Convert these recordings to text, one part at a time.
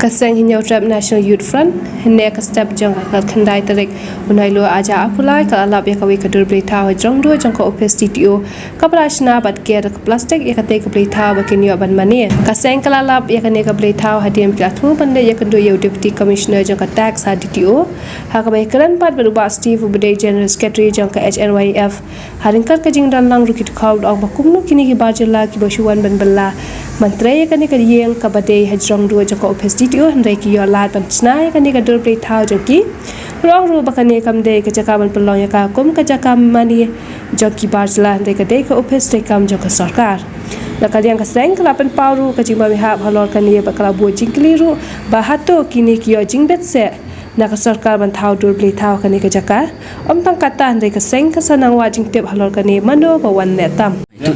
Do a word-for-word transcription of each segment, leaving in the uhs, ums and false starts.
Ka seng Hynñiewtrep National Youth Front, hynne ka step jong ka khyndai tarik u Naiïong Aja Apulai, ka la lap ïa kawei ka dur blei thaw ha jrong duh jong ka ophis D T O, kaba la shna bad ker da ka plastik ïa katei ka blei thaw ba kin ïoh ban mane. Ka seng ka la lap ïa kane ka blei thaw hadien ba ki la thmu ban leit ïakynduh ïa u Deputy Commissioner jong ka tax ha D T O, ha kaba ïakren pat bad u Bah Steve uba dei General Secretary jong ka H N Y F. Ha ryngkat ka jingdon lang ruh ki dkhot u la ong ba kumno kine ki bar jylla kiba shu wan ban bylla ban trei ïa kane ka ïing kaba dei ha jrong duh jong ka ophis D T O, hynrei ki ïoh lad ban shna ïa kane ka dur blei thaw jong ki. U la ong ruh ba kane kam dei ka jaka ban pynlong ïa ka kum ka jaka mane jong ki bar jylla, hynrei ka dei ka ophis treikam jong ka sorkar. Na ka liang ka seng ka la pynpaw ruh ka jingbym ïahap halor kane bad ka la buh jingkylli ruh ba hato kine ki ïoh jingbit seh na ka sorkar ban thaw dur blei thaw kane ka jaka. Ym tang katta, hynrei ka seng ka sa nang wad jingtip halor kane, mano ba wan leh tam. Ka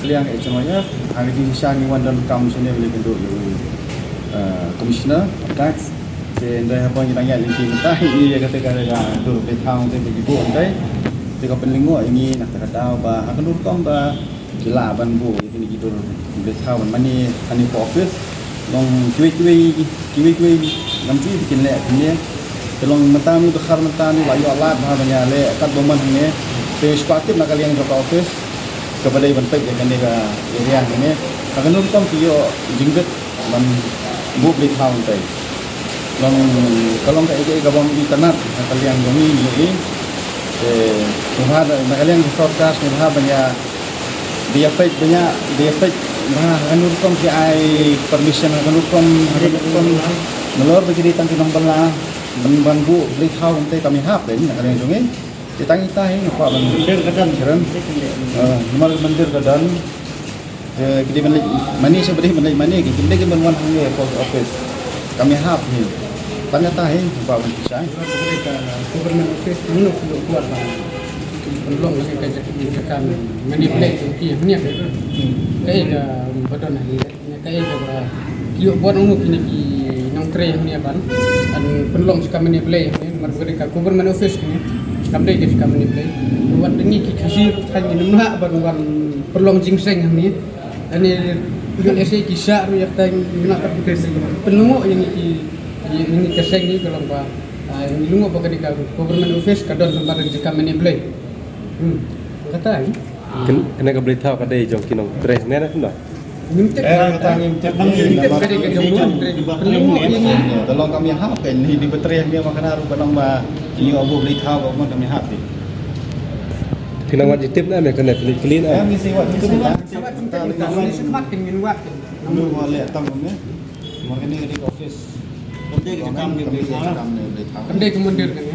liang H N Y F, ha ka jingshisha ngi wan donkam shane ban ïakynduh ïa u, eh, Commissioner of Tax. Te hynrei haba ngi dang ïaid lynti mynta hi ïa kata ka, ka dur blei thaw te ba ki buh hynrei te ka pynlyngngoh ïa ngi na kata ka daw ba ha kano rukom ba ki lah ban buh ïa kine ki dur blei thaw ban mane hangne ha office. Long kiwei kiwei, kiwei kiwei lam ki ba kin leh kumne. Te long mynta ngi dkhar mynta ngi la ïoh lad bha ban ïaleh katba mon hangne. Te shu kwah tip na ka liang jong ka office kaba dei ban peit ïa kane ka area hangne, ha kano rukom ki ïoh jingbit ban buh blei thaw hangtai. Long, ka long kaei kaei kabym itynnad ha ka liang jong ngi, ngi. Te sngewbha na ka liang jong sorkar sngewbha ban ïa, ban ïa peit, ban ïa, ban ïa peit bha ha kano rukom ki ai permission, ha kano rukom, ha kano rukom. Nalor ba ki dei tang ki nongbylla ban, ban buh blei thaw hangtai, kam ïahap te na ka liang jong ngi. Te tang ita hi nga kwah ban kren. Eh, namar ka mandir ka don. Eh, ki dei ban leit mane, sha ba dei ban leit mane ki, ki dei ban wan hangne post office. Kam ïahap hi. Tang ita hi nga kwah ban pynshai. Government office, mano ki ïoh kwah ban pynlong lane ka jaka, jaka mane blei ki hangne. Kaei kaba don hangne. Kaei kaba ki ïoh buh, mano kine ki nongtrei hangne ban pynlong jaka mane blei hangne, namar ba ka dei ka government office hangne. Kam dei ka jaka mane blei. Wat ngi ki Khasi ruh ngi nym lah ban wan pynlong jingseng hangne. Hangne ïoh lehse ki shah ruh ïa kata, ngi lah ban pynlyngngoh ïa ngi ki, ïa ngi ka seng ngi ka long ba, ah, ngi lyngngoh ba ka dei ka government office, ka don lem bad ka jaka mane blei. Hmm. Kata hi. Kane ka blei thaw ka dei jong ki nongtrei hangne na kumno? Ngim tip. Eh, kata ngim tip. Ngim tip ka dei ka jong u nongtrei. Pynlyngngoh ïa ngi. Te long kam ïahap, kan hi dei ba trei hangne, ma kane ruh ka long ba ïoh buh blei thaw ba mon, kam ïahap hi. Phi nang wad jingtip ne em, kane phi kylli ne em? Eh, ngin sa wad jingtip. Sa wad jingtip, ngin sa wad, ngin wad. Namar ba leh tam ne. Namar kane ka dei ka office. Kam dei ka kam ne blei thaw. Kam dei ka mandir kane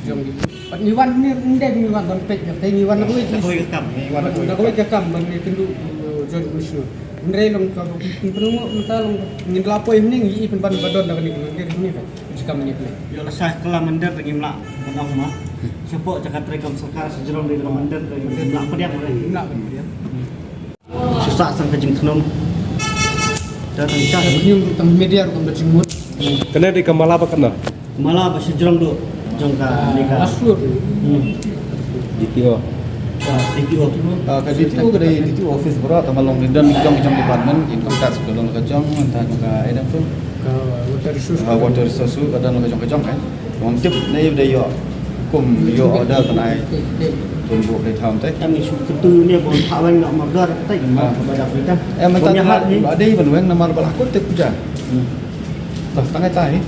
jong ngi. Pat ngi wan hangne, ym dei ngi wan ban peit, te ngi wan na kawei ka kam. Ngi wan na kawei ka kam ban ïakynduh, uh, Joint Commissioner. Hynrei long kaba pynlyngngoh mynta long ngin la poi hangne ngi ïohi pynban ba don da kane ka mandir hangne ka jaka mane blei. Ïoh lashai kylla mandir ngim lah ban ong ma. Shapoh jaka treikam sorkar sha jrong dei ka mandir ngim lah pdiang. Ngim lah ban pdiang. Shu sah sang ka jingthnum. Tang ka jingthnum tang media ruh kam da jingmut. Kane dei ka mala ba katno? Mala ba sha jrong duh jong ka, ah, ne ka last floor. Hmm. D T O. Ah, D T O. Ah, ka D T O ka dei D T O office baroh, tang ba long dei don jong jong department, income tax ka don ka jong, nangta ka, eh, dang tu. Ka water resource. Ah, water resource ka don ka jong ka jong, eh. Ym tip ne ïa u dei ïoh kum ïoh order ban ai. Tun buh blei thaw te. Tang ïa shu kyntu ne ban phah weng na mardor te. Ah. Ba dap kita. Eh, mynta ba dei ban weng namar ba la kut te puja. Hmm. Tah, tang ita hi.